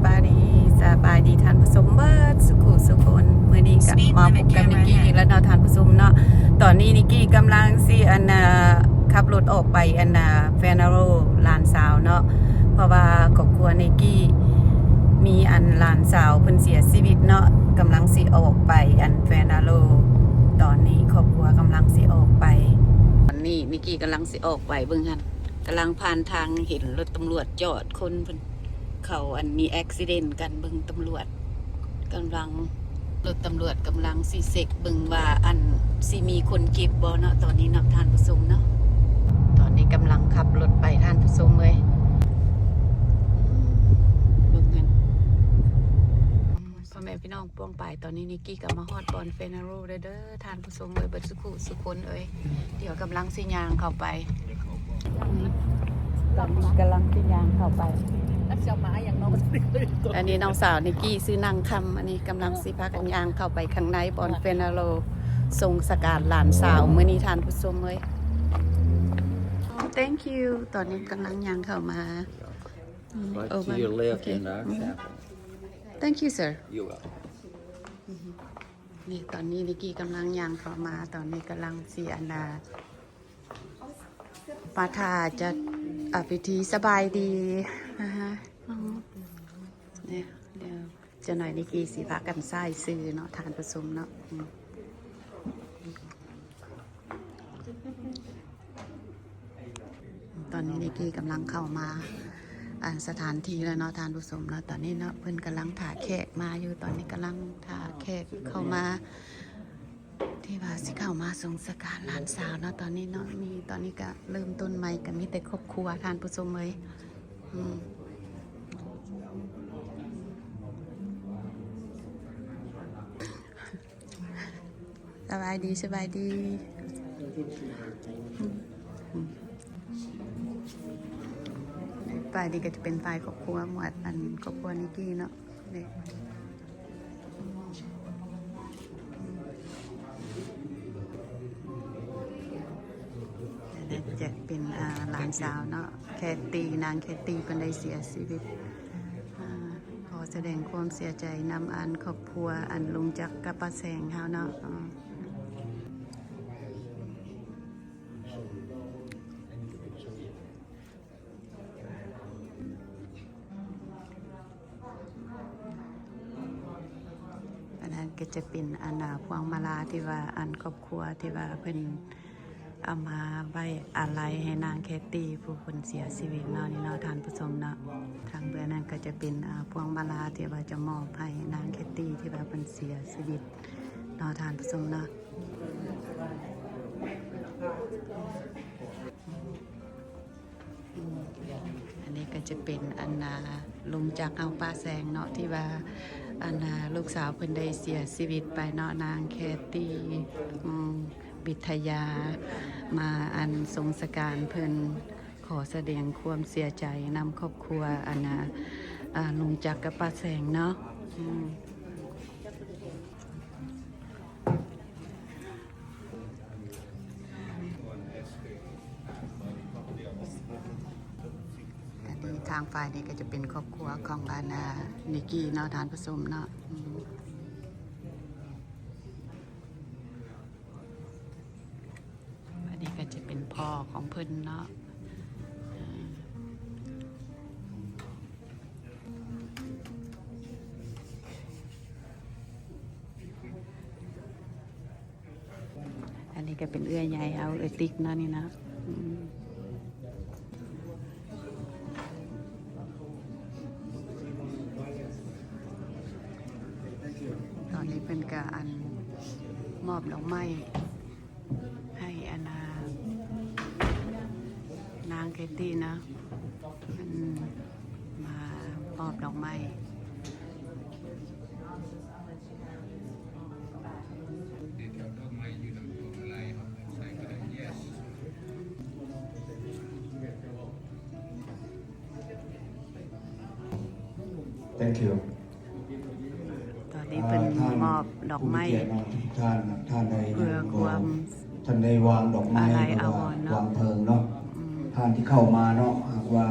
ສະບາຍດີ ສະບາຍດີທ່ານຜູ້ຊົມເບິດສຸຂູສຸຄົນ. ມື້ນີ້ກໍມາພົບກັບນິກກີ້ອີກແລ້ວເນາະທ່ານຜູ້ຊົມເນາະ. ຕອນນີ້ນິກກີ້ກຳລັງຊິ ອັນ ເອີ ຂັບລົດອອກໄປ ອັນ ເອີ funeral ຫຼານສາວເນາະ ເພາະວ່າຄອບຄົວນິກກີ້ມີ ອັນ ຫຼານສາວເພິ່ນເສຍຊີວິດເນາະ ກຳລັງຊິອອກໄປ ອັນ funeral. ຕອນນີ້ຄອບຄົວກຳລັງຊິອອກໄປ ຕອນນີ້ນິກກີ້ກຳລັງຊິອອກໄປ ເບິ່ງຫັ້ນ ກຳລັງຜ່ານທາງເຫັນລົດຕຳຫຼວດຈອດ ຄົນເພິ່ນ ເຂົາ ອັນ ມີ accident ກັນ ເບິ່ງຕຳຫຼວດກຳລັງ ລົດຕຳຫຼວດກຳລັງຊິເຊັກເບິ່ງວ່າ ອັນ ຊິມີຄົນເຈັບບໍ່ເນາະ ຕອນນີ້ເນາະທ່ານຜູ້ຊົມເນາະ. ຕອນນີ້ກຳລັງຂັບລົດໄປທ່ານຜູ້ຊົມເອີຍ ເບິ່ງຫັ້ນ ພໍ່ແມ່ພີ່ນ້ອງປ້ອງປາຍ. ຕອນນີ້ນິກກີ້ກໍມາຮອດບ່ອນ funeral ແລ້ວເດີ ທ່ານຜູ້ຊົມເອີຍ ເບິດສຸຂູສຸຄົນເອີຍ. ດຽວກຳລັງຊິຍ່າງເຂົ້າໄປ ອືມ ກຳລັງຊິຍ່າງເຂົ້າໄປ. ອັນນີ້ນ້ອງສາວນິກກີ້ຊື່ນາງຄຳ ອັນນີ້ກຳລັງຊິພາກັນຍ່າງເຂົ້າໄປຂ້າງໃນບ່ອນ funeral ສົ່ງສະການຫຼານສາວມື້ນີ້ທ່ານຜູ້ຊົມເອີຍ. Thank you. ຕອນນີ້ກຳລັງຍ່າງເຂົ້າມາ Right to your left, you know. Thank you, sir. You're welcome. ນີ້ ຕອນນີ້ນິກກີ້ກຳລັງຍ່າງເຂົ້າມາ ຕອນນີ້ກຳລັງຊິ ອັນນາ ປະທາຈັດ ອາ ພິທີ ສະບາຍດີນະຮະ. ນີ້ ດຽວຈັກໜ້ອຍນິກກີ້ຊິພາກັນສາຍຊື່ເນາະທ່ານຜູ້ຊົມເນາະ. ຕອນນີ້ນິກກີ້ກຳລັງເຂົ້າມາ ອັນ ສະຖານທີ່ແລ້ວເນາະທ່ານຜູ້ຊົມເນາະ. ຕອນນີ້ເນາະ ເພິ່ນກຳລັງຖ້າແຂກມາຢູ່ ຕອນນີ້ກຳລັງຖ້າແຂກເຂົ້າມາ ທີ່ວ່າຊິເຂົ້າມາສົ່ງສະການຫຼານສາວເນາະ. ຕອນນີ້ເນາະ ມີ ຕອນນີ້ກະເລີ່ມຕົ້ນໃໝ່ ກະມີແຕ່ຄອບຄົວທ່ານຜູ້ຊົມເອີຍ. ອືມ ສະບາຍດີ ສະບາຍດີ. ຝ່າຍນີ້ກໍຈະເປັນຝ່າຍຄອບຄົວ ໝວດ ອັນ ຄອບຄົວນິກກີ້ເນາະ. ອັນນີ້ຈະເປັນ ອ່າ ຫຼານສາວເນາະ ແຄດຕີ້ ນາງແຄດຕີ້ ເພິ່ນໄດ້ເສຍຊີວິດ. ອ່າ ຂໍສະແດງຄວາມເສຍໃຈນຳ ອັນ ຄອບຄົວ ອັນ ລຸງຈັກກັບປ້າແສງເຮົາເນາະ. ອັນນັ້ນກໍຈະເປັນ ອັນນາ ພວງມາລາທີ່ວ່າ ອັນ ຄອບຄົວທີ່ວ່າເພິ່ນເອົາມາໄວ້ອາໄລໃຫ້ນາງແຄດຕີ້ ຜູ້ເພິ່ນເສຍຊີວິດເນາະ ນີ້ເນາະທ່ານຜູ້ຊົມເນາະ. ທາງເບື້ອງນັ້ນກໍຈະເປັນ ອ່າ ພວງມາລາທີ່ວ່າຈະມອບໃຫ້ນາງແຄດຕີ້ ທີ່ວ່າເພິ່ນເສຍຊີວິດເນາະທ່ານຜູ້ຊົມເນາະ. ອັນນີ້ກໍຈະເປັນ ອັນນາ ລຸງຈັກເຮົາ ປ້າແສງເນາະ ທີ່ວ່າ ອັນນາ ລູກສາວເພິ່ນໄດ້ເສຍຊີວິດໄປເນາະ ນາງແຄດຕີ້ ອືມ ວິທະຍາ ມາ ອັນ ສົ່ງສະການເພິ່ນ. ຂໍສະແດງຄວາມເສຍໃຈນຳຄອບຄົວ ອັນນາ ອາ ລຸງຈັກກັບປ້າແສງເນາະ. ອືມ ອັນນີ້ທາງຝ່າຍນີ້ກໍຈະເປັນຄອບຄົວຂອງ ອັນນາ ນິກກີ້ເນາະ ທ່ານຜູ້ຊົມເນາະ. ອືມ ອັນນີ້ກໍຈະເປັນພໍ່ຂອງເພິ່ນເນາະ. ອັນນີ້ກໍເປັນເອື້ອຍໃຫຍ່ເຮົາ ເອື້ອຍຕິກເນາະ ນີ້ເນາະ. ອືມ ຕອນນີ້ເພິ່ນກໍ ອັນ ມອບດອກໄມ້ໃຫ້ ອັນນາ ນາງແຄດຕີ້ເນາະ ເພິ່ນມາມອບດອກໄມ້. Thank you. ຕອນນີ້ເພິ່ນມອບດອກໄມ້ ເພື່ອຄວາມ ທ່ານໄດ້ວາງດອກໄມ້ ອາໄລອາວອນເນາະ ວາງເພີງເນາະ. ອືມ ທ່ານທີ່ເຂົ້າມາເນາະ ຫາກວ່າ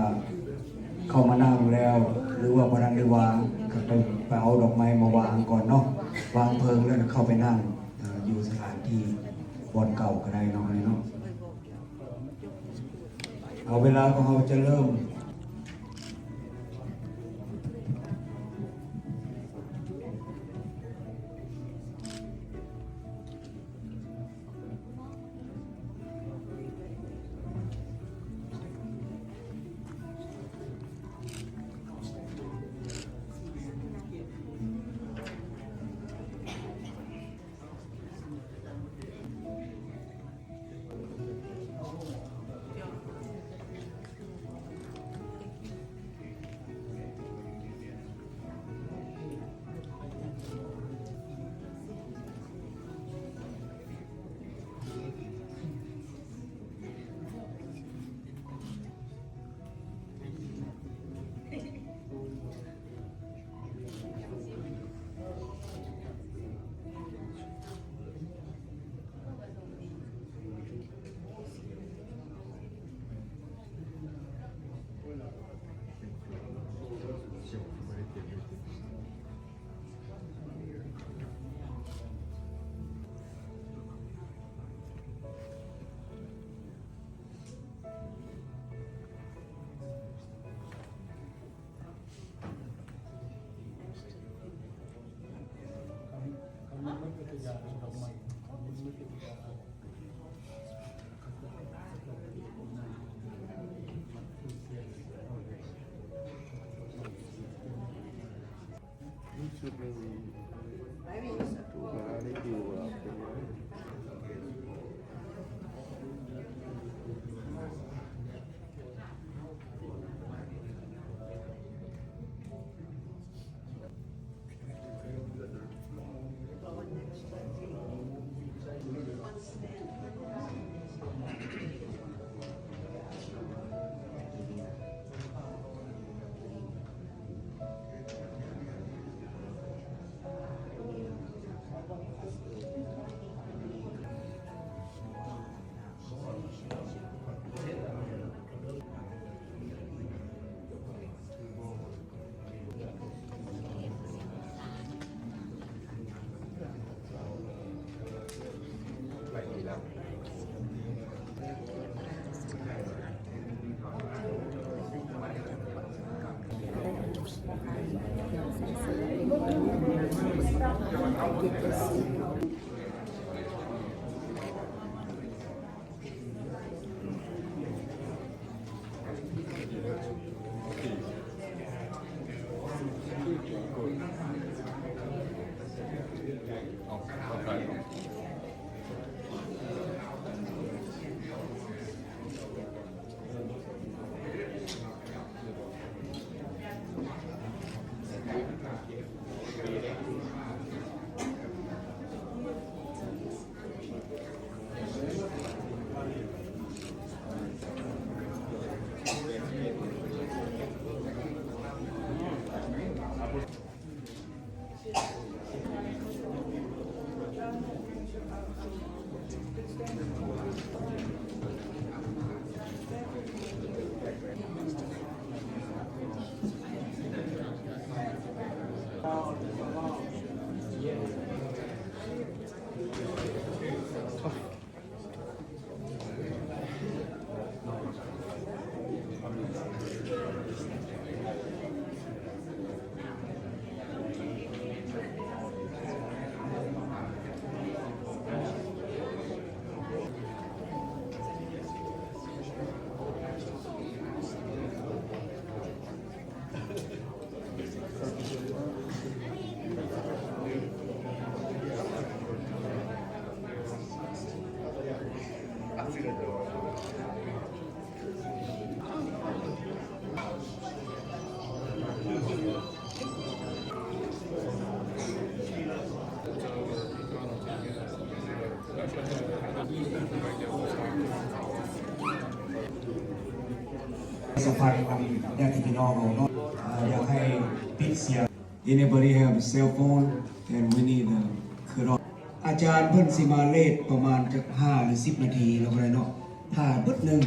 ເຂົ້າມານັ່ງແລ້ວ ຫຼືວ່າບໍ່ທັນໄດ້ວາງ ກໍໄປ ໄປເອົາດອກໄມ້ມາວາງກ່ອນເນາະ ວາງເພີງແລ້ວເຂົ້າໄປນັ່ງ ເອີ ຢູ່ສະຖານທີ່ບ່ອນເກົ່າກໍໄດ້ເນາະ ອັນນີ້ເນາະ. ເອົາ ເວລາຂອງເຮົາຈະເລີ່ມ.ສະພັດນຳຍາດຕິພີ່ນ້ອງເຮົາເນາະ ເອີ ຢາກໃຫ້ປິດສຽງ. Anybody have a cell phone? And we need to cut off. ອາຈານເພິ່ນຊິມາເລດປະມານຈັກຫ້າຫຼືສິບນາທີແລ້ວກໍໄດ້ເນາະ ຖ້າບຶດໜຶ່ງ.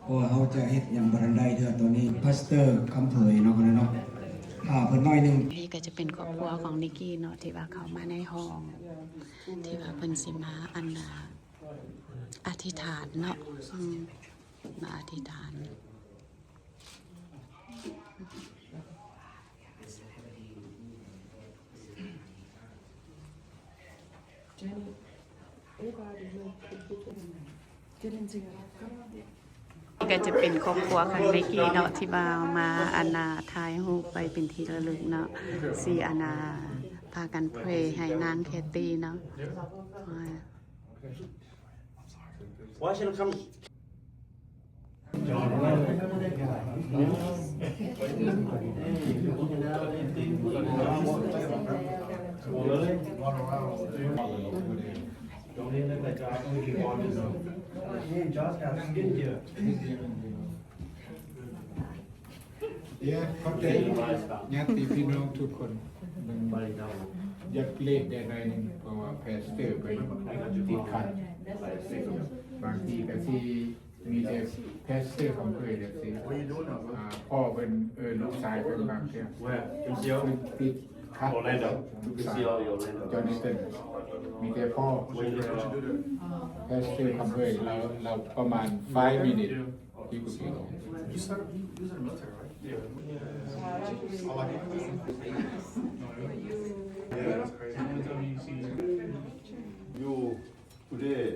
ເພາະວ່າເຮົາຈະເຮັດຫຍັງບໍ່ທັນໄດ້ເທື່ອ ຕອນນີ້ພາສເຕີຄຳເຜີຍເນາະ ເນາະ ຖ້າເພິ່ນໜ້ອຍໜຶ່ງ. ນີ້ກໍຈະເປັນຄອບຄົວຂອງນິກກີ້ເນາະ ທີ່ວ່າເຂົ້າມາໃນຫ້ອງ ທີ່ວ່າເພິ່ນຊິມາ ອັນນ່າ ອະທິຖານເນາະ ອືມ ມາອະທິຖານ. Jenny, everybody look, get in together. Come on. ກໍຈະເປັນຄອບຄົວຂອງນິກກີ້ເນາະ ທີ່ວ່າມາ ອັນນ່າ ຖ່າຍຮູບໄວ້ເປັນທີ່ລະລຶກເນາະ ຊິ ອັນນ່າ ພາກັນເພຣໃຫ້ນາງແຄຕີເນາະ. Why should I come? Yeah, ເຂົ້າໃຈ ຍາດຕິພີ່ນ້ອງທຸກຄົນ ມັນຢາກເລດໄດ້ໜ້ອຍໜຶ່ງ ເພາະວ່າພາສເຕີໄປຕິດຂັດ ບາງທີກໍຊິມີແຕ່ພາສເຕີຄຳເຜີຍແບບຊີ້ ອ່າ ພໍ່ເພິ່ນ ເອີ ລູກຊາຍເພິ່ນບາງເທື່ອ ເພິ່ນຕິດຂັດ ລູກຊາຍ Jonathan ມີແຕ່ພໍ່ ພາສເຕີຄຳເຜີຍ ລາວ ລາວປະມານ five minutes. He could be wrong. You serve, you, you serve military, right? Yeah. Yeah. I like it. Yeah. You today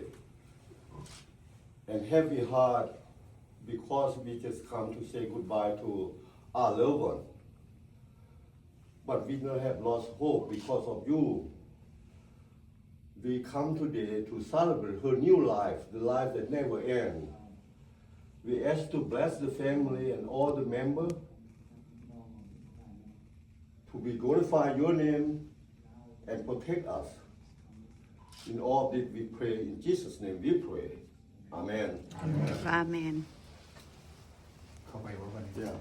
and heavy heart because we just come to say goodbye to our loved one. But we don't have lost hope because of you. We come today to celebrate her new life, the life that never ends. We ask to bless the family and all the member to be glorify your name and protect us. In all of this we pray, in Jesus' name we pray. Amen. ອາເມນ. ເຂົ້າໄປບໍ່ບັດນີ້? Yeah.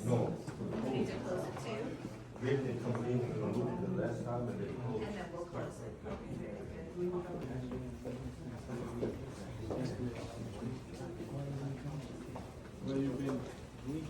No. They, they complained a little bit the last time and they closed. And then we'll close it. Okay. Where you been? Okay.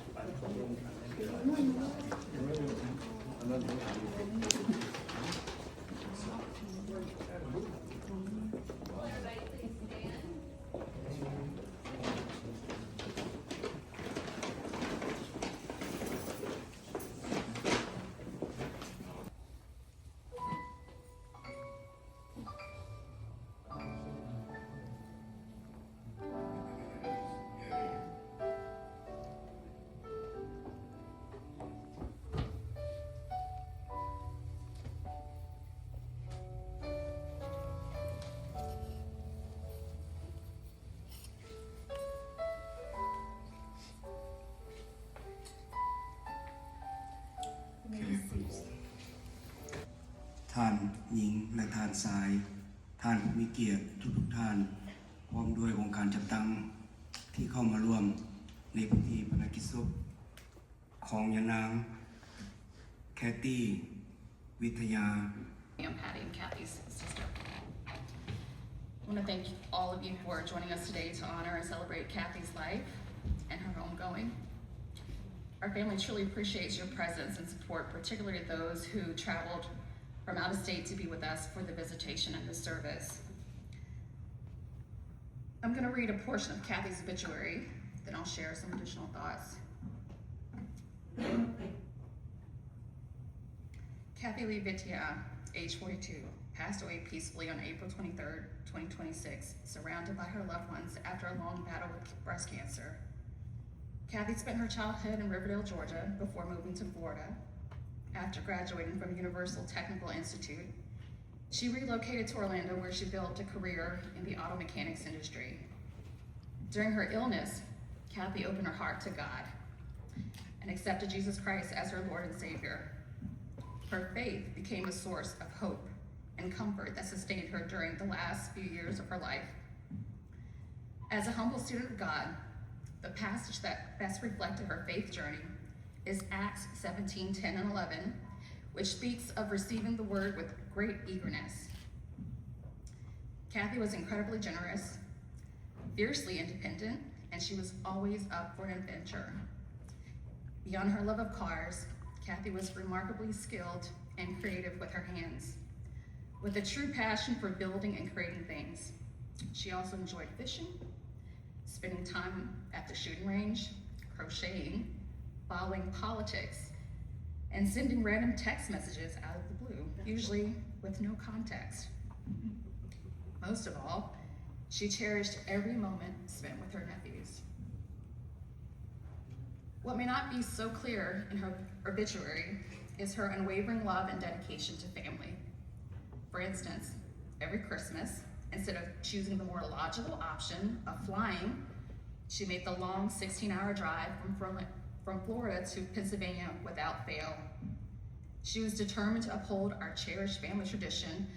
ທ່ານຍິງ ແລະ ທ່ານຊາຍ, ທ່ານຜູ້ມີກຽດທຸກໆທ່ານ, ພ້ອມດ້ວຍອົງການຈັດຕັ້ງທີ່ເຂົ້າມາຮ່ວມໃນພິທີປະນະກິດສົບ ຂອງຍານາງ ແຄຕີ ວິທະຍາ. I'm Patty, I'm Kathy's sister. I wanna thank all of you for joining us today to honor and celebrate Kathy's life and her homegoing. Our family truly appreciates your presence and support, particularly those who traveled from out of state to be with us for the visitation and the service. I'm gonna read a portion of Kathy's obituary, then I'll share some additional thoughts. Kathy Lee Vitia, age forty-two, passed away peacefully on April twenty-third, twenty twenty-six, surrounded by her loved ones after a long battle with breast cancer. Kathy spent her childhood in Riverdale, Georgia, before moving to Florida. After graduating from Universal Technical Institute, she relocated to Orlando, where she built a career in the auto mechanics industry. During her illness, Kathy opened her heart to God and accepted Jesus Christ as her Lord and Savior. Her faith became a source of hope and comfort that sustained her during the last few years of her life. As a humble student of God, The passage that best reflected her faith journey is Acts seventeen ten and eleven, which speaks of receiving the word with great eagerness. Kathy was incredibly generous, fiercely independent, and she was always up for an adventure. Beyond her love of cars, Kathy was remarkably skilled and creative with her hands, with a true passion for building and creating things. She also enjoyed fishing, spending time at the shooting range, crocheting, following politics, and sending random text messages out of the blue, usually with no context. Most of all, she cherished every moment spent with her nephews. What may not be so clear in her obituary is her unwavering love and dedication to family. For instance, every Christmas, instead of choosing the more logical option of flying, she made the long sixteen-hour drive from, from, from Florida to Pennsylvania without fail. She was determined to uphold our cherished family tradition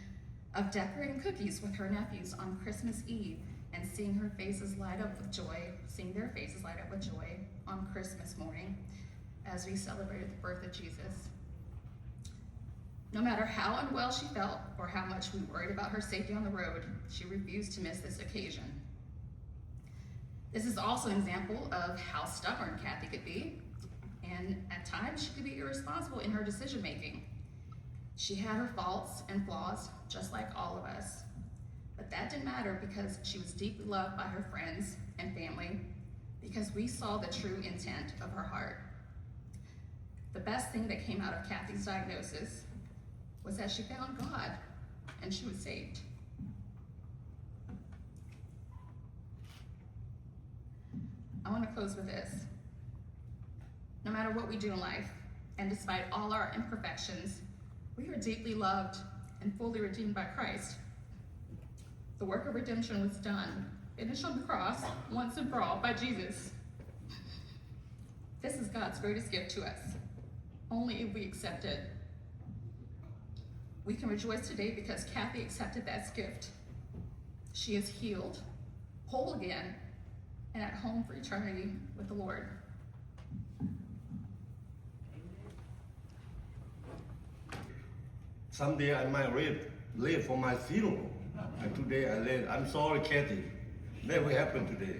of decorating cookies with her nephews on Christmas Eve and seeing her faces light up with joy, seeing their faces light up with joy on Christmas morning as we celebrated the birth of Jesus. No matter how unwell she felt or how much we worried about her safety on the road, she refused to miss this occasion. This is also an example of how stubborn Kathy could be, and at times she could be irresponsible in her decision-making. She had her faults and flaws, just like all of us. But that didn't matter because she was deeply loved by her friends and family, because we saw the true intent of her heart. The best thing that came out of Kathy's diagnosis was that she found God and she was saved. I want to close with this. No matter what we do in life, and despite all our imperfections, we are deeply loved and fully redeemed by Christ. The work of redemption was done, finished on the cross, once and for all, by Jesus. This is God's greatest gift to us, only if we accept it. We can rejoice today because Kathy accepted that gift. She is healed, whole again, and at home for eternity with the Lord. Someday I might late, late for my funeral. And today I late. I'm sorry, Kathy. Never happened today.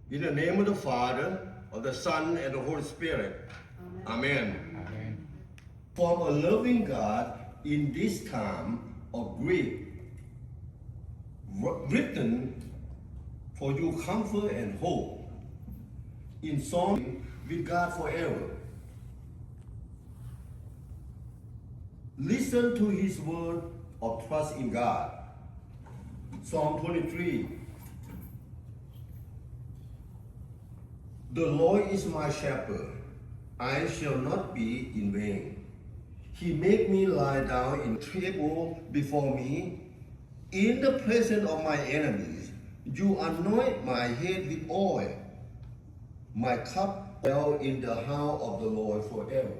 In the name of the Father, of the Son, and the Holy Spirit. Amen. Amen. From a loving God in this time of grief, wr-, written for your comfort and hope. In song with God forever. Listen to his word of trust in God. Psalm twenty-three. The Lord is my shepherd, I shall not be in vain. He make me lie down in table before me, in the presence of my enemies. You anoint my head with oil. My cup well in the house of the Lord forever.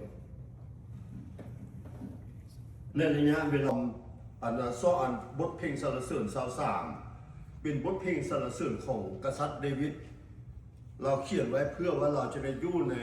ໃນໄລຍະເວລາ ອັນ ອັນ ບົດເພງສັນລະເສີນຊາວສາມ ເປັນບົດເພງສັນລະເສີນຂອງກະສັດເດວິດ. ລາວຂຽນໄວ້ເພື່ອວ່າລາວຈະໄດ້ຢູ່ໃນ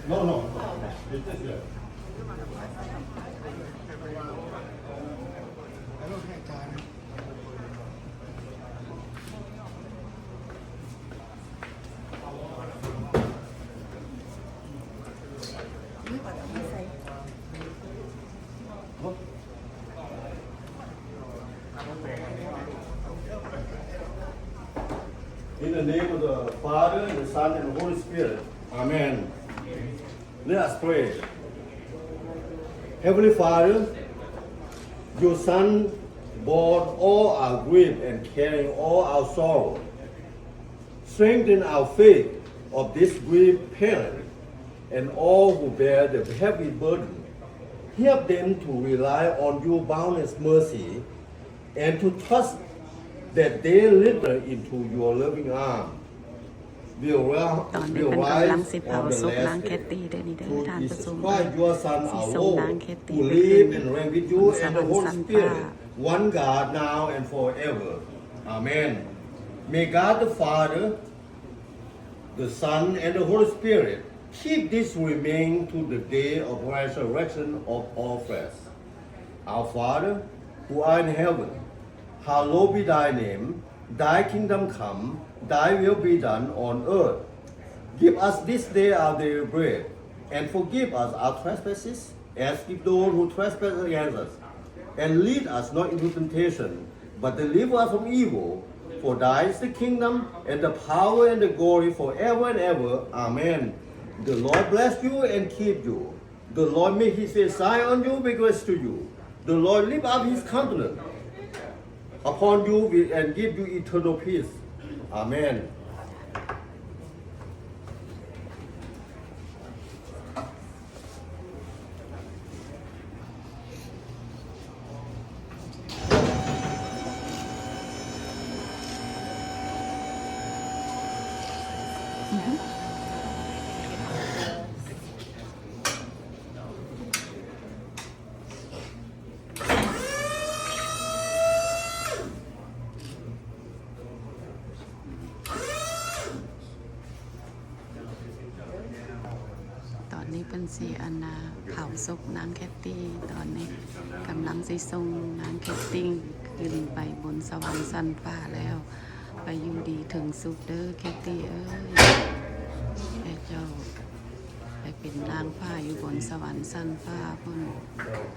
No, no, no. It's just here. In the name of the Father, and the Son, and the Holy Spirit. Amen. Let us pray. Heavenly Father, your Son bore all our grief and carrying all our sorrow. Strengthen our faith of this grieved parent and all who bear the heavy burden. Help them to rely on your boundless mercy and to trust that they linger into your loving arm. We'll ri-, ຕອນນີ້ we'll ເພິ່ນກຳລັງ rise ຊິເຜົາ on the ສົບ last ນາງ day ແຄດຕີ້ ເດີນີ້ເດີ through ທ່ານ Jesus ປະຊຸມ Christ, your Son, ຊິ our ສົ່ງ Lord, ນາງ ແຄດຕີ້ who ໄປ live and reign with you and the Holy Spirit, ສະຫວັນຊັ້ນຟ້າ one God, now and forever. Amen. May God the Father, the Son, and the Holy Spirit keep this remain to the day of resurrection of all flesh. Our Father, who art in heaven, hallowed be thy name. Thy kingdom come, thy will be done on earth. Give us this day our daily bread, and forgive us our trespasses, as give those who trespass against us. And lead us not into temptation, but deliver us from evil. For thine is the kingdom, and the power, and the glory, forever and ever. Amen. The Lord bless you and keep you. The Lord make his face shine on you, be gracious to you. The Lord lift up his countenance upon you and give you eternal peace. Amen. ຕອນນີ້ເພິ່ນຊິ ອັນນ່າ ເຜົາສົບນາງແຄດຕີ້ ຕອນນີ້ກຳລັງຊິສົ່ງນາງແຄດຕີ້ຂຶ້ນໄປບົນສະຫວັນຊັ້ນຟ້າແລ້ວ ໄປຢູ່ດີເຖິງສຸກເດີແຄດຕີ້ເອີຍ ໃຫ້ເຈົ້າໄປເປັນນາງຟ້າຢູ່ບົນສະຫວັນຊັ້ນຟ້າພຸ້ນ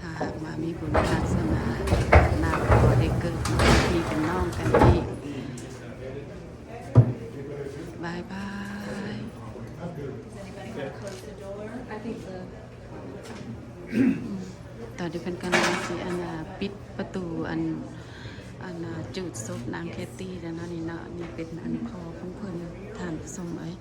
ຖ້າຫາກວ່າມີບຸນວາສະໜາ ນາງກໍໄດ້ເກີດມາເປັນພີ່ເປັນນ້ອງກັນອີກ. ບາຍບາຍ. ຕອນນີ້ເພິ່ນກຳລັງຊິ ອັນນ່າ ປິດປະຕູ ອັນ ອັນນ່າ ຈູດສົບນາງແຄດຕີ້ແລ້ວເນາະ ນີ້ເນາະ. ນີ້ເປັນອັນພໍ່ຂອງເພິ່ນ ທ່ານຜູ້ຊົມເອີຍ.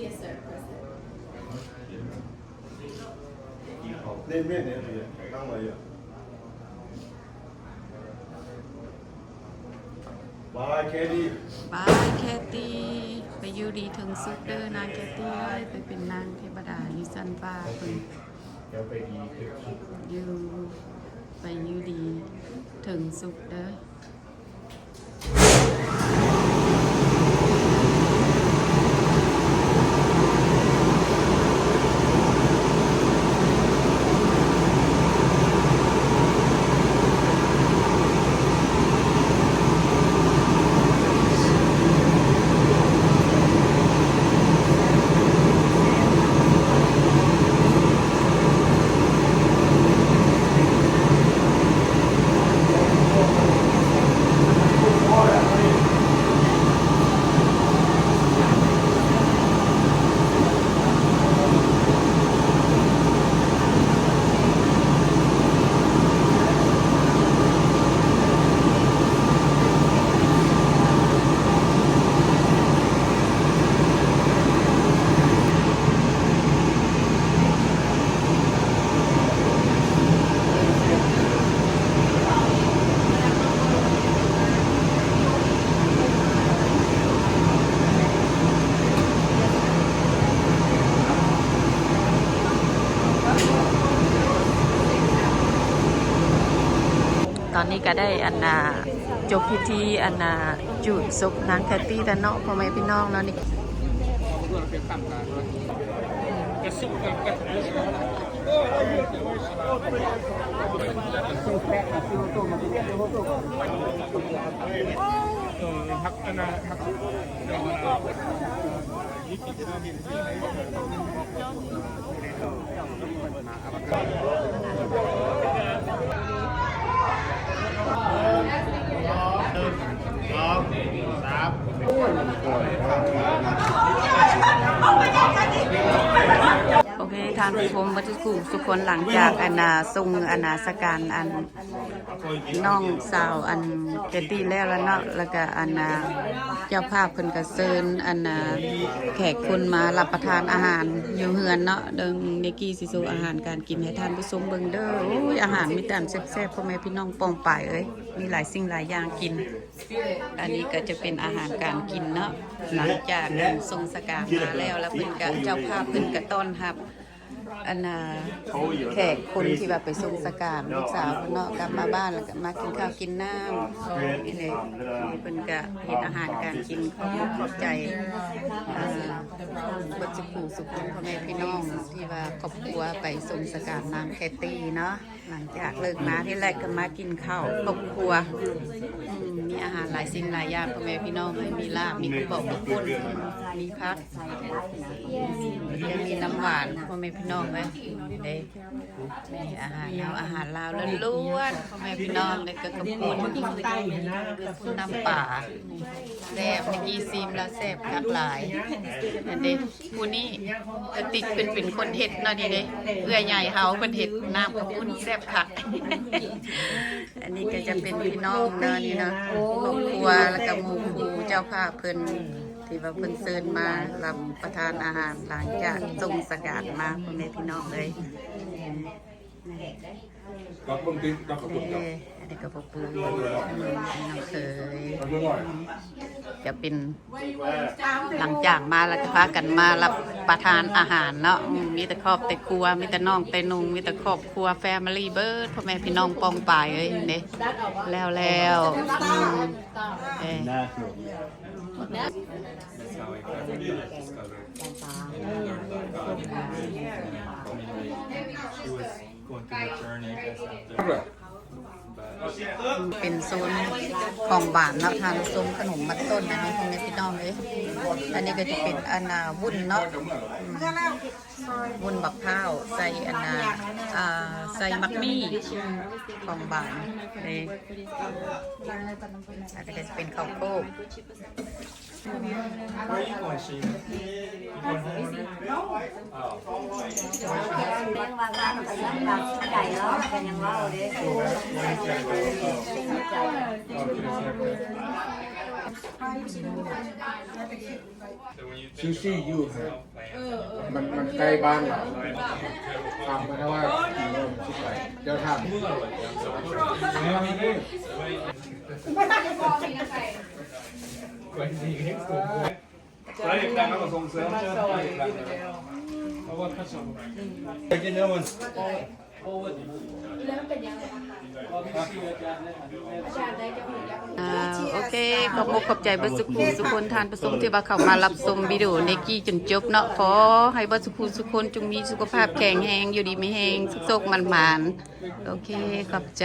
Yes, sir. Press it. Bye, Katie. Bye, Katie. ໄປຢູ່ດີເຖິງສຸກເດີນາງແຄດຕີ້ເອີຍ ໄປເປັນນາງເທວະດາຢູ່ຊັ້ນຟ້າພຸ້ນ ໄປຢູ່ດີເຖິງສຸກເດີ. ນີ້ກໍໄດ້ອັນນ່າ ຈົບພິທີອັນນ່າ ຈູດສົບນາງແຄດຕີ້ແລ້ວເນາະ ພໍ່ແມ່ພີ່ນ້ອງເນາະ. ນີ້ ໂອເຄ ທ່ານຜູ້ຊົມເບິດທຸກຜູ້ທຸກຄົນ ຫຼັງຈາກອັນນ່າ ສົ່ງອັນນ່າ ສະການອັນ ນ້ອງສາວອັນແຄດຕີ້ແລ້ວລະເນາະ ແລ້ວກະອັນນ່າ ເຈົ້າພາບເພິ່ນກະເຊີນອັນນ່າ ແຂກຄົນມາຮັບປະທານອາຫານຢູ່ເຮືອນເນາະ. ເດີ ນິກກີ້ຊິໂຊອາຫານການກິນໃຫ້ທ່ານຜູ້ຊົມເບິ່ງເດີ. ໂອ້ຍ ອາຫານມີແຕ່ອັນແຊບໆ ພໍ່ແມ່ພີ່ນ້ອງປ້ອງປາຍເອີຍ ມີຫຼາຍສິ່ງຫຼາຍຢ່າງກິນ. ອັນນີ້ກະຈະເປັນອາຫານການກິນເນາະ ຫຼັງຈາກສົ່ງສະການມາແລ້ວ ແລ້ວເພິ່ນກະ ເຈົ້າພາບເພິ່ນກະຕ້ອນຮັບ ອັນນ່າ ແຂກຄົນທີ່ວ່າໄປສົ່ງສະການລູກສາວເພິ່ນເນາະ ກັບມາບ້ານ ແລ້ວກໍມາກິນເຂົ້າກິນນ້ຳ ນີ້ແຫຼະ. ເພິ່ນກໍເຮັດອາຫານການກິນ ຂອບອົກຂອບໃຈ ເອີ ເບິດສຸຂູສຸຄົນ ພໍ່ແມ່ພີ່ນ້ອງ ທີ່ວ່າຄອບຄົວໄປສົ່ງສະການນາງແຄດຕີ້ເນາະ. ຫຼັງຈາກເລີກມານີ້ແຫຼະ ກໍມາກິນເຂົ້າຄອບຄົວ ອືມ ມີອາຫານຫຼາຍສິ່ງຫຼາຍຢ່າງ ພໍ່ແມ່ພີ່ນ້ອງເອີຍ ມີລາບ ມີກະເປົາກະປຸ້ນ ມີຜັກ ຍັງມີນ້ຳຫວານ ພໍ່ແມ່ພີ່ນ້ອງເອີຍ. ເດ້ ມີອາຫານລາວ ອາຫານລາວລ້ວນໆ ພໍ່ແມ່ພີ່ນ້ອງ ແລ້ວກໍກະປຸ້ນ ກະປຸ້ນນ້ຳປາ ແຊບ ເມື່ອກີ້ຊີມແລ້ວແຊບຄັກຫຼາຍ. ອັນເດ້ ຜູ້ນີ້ກະຕິກເພິ່ນເປັນຄົນເຮັດເນາະ ນີ້ເດ້ ເອື້ອຍໃຫຍ່ເຮົາເພິ່ນເຮັດນ້ຳກະປຸ້ນແຊບຄັກ. ອັນນີ້ກໍຈະເປັນພີ່ນ້ອງເນາະ ນີ້ເນາະ ຄອບຄົວ ແລ້ວກໍໝູ່ຄູ່ເຈົ້າພາບເພິ່ນ ທີ່ວ່າເພິ່ນເຊີນມາຮັບປະທານອາຫານ ຫຼັງຈາກສົ່ງສະການມາ ພໍ່ແມ່ພີ່ນ້ອງເອີຍ. ກັບເບິ່ງຕິ ກັບກັບເບິ່ງ ເອີ ອັນນີ້ກໍພໍ່ປູ່ ນ້ອງເຂີຍ ຈະເປັນ ຫຼັງຈາກມາແລ້ວກໍພາກັນມາຮັບປະທານອາຫານເນາະ. ອືມ ມີແຕ່ຄອບແຕ່ຄົວ ມີແຕ່ນ້ອງແຕ່ນຸ່ງ ມີແຕ່ຄອບຄົວ ແຟມິລີເບິດ ພໍ່ແມ່ພີ່ນ້ອງປ້ອງປາຍເອີຍ ເຫັນເດ້ ແລ້ວແລ້ວ ອືມ ເອີ That's how I kind of discovered and learned about God. I mean, like, she was going through the journey, I guess, after. ເປັນໂຊນຂອງຫວານເນາະ ທານຊົມຂະໜົມມັນຕົ້ນ ອັນນີ້ພໍ່ແມ່ພີ່ນ້ອງເອີຍ. ອັນນີ້ກໍຈະເປັນອັນນ່າ ວຸ້ນເນາະ ອືມ ວຸ້ນບັກພ້າວ ໃສ່ອັນນ່າ ອ່າ ໃສ່ໝາກມີ້ ຂອງຫວານເດ້. ອັນນີ້ກໍຈະເປັນເຂົ້າໂພດ. ຊິວຊີຢູ່ຫັ້ນ ມັນ ມັນໃກ້ບ້ານເຮົາ ຖາມເພິ່ນວ່າກິນແລ້ວມັນຊິໄປ ດຽວຖາມ. ອ່າ ໂອເຄ ຂອບອົກຂອບໃຈເບິດສຸຂູສຸຄົນ ທ່ານຜູ້ຊົມທີ່ວ່າເຂົ້າມາຮັບຊົມວິດີໂອເນກກີ້ຈົນຈົບເນາະ. ຂໍໃຫ້ເບິດສຸຂູສຸຄົນຈົ່ງມີສຸຂະພາບແຂງແຮງ ຢູ່ດີມີແຮງ ໂຊກໆໝານໆ. ໂອເຄ ຂອບໃຈ.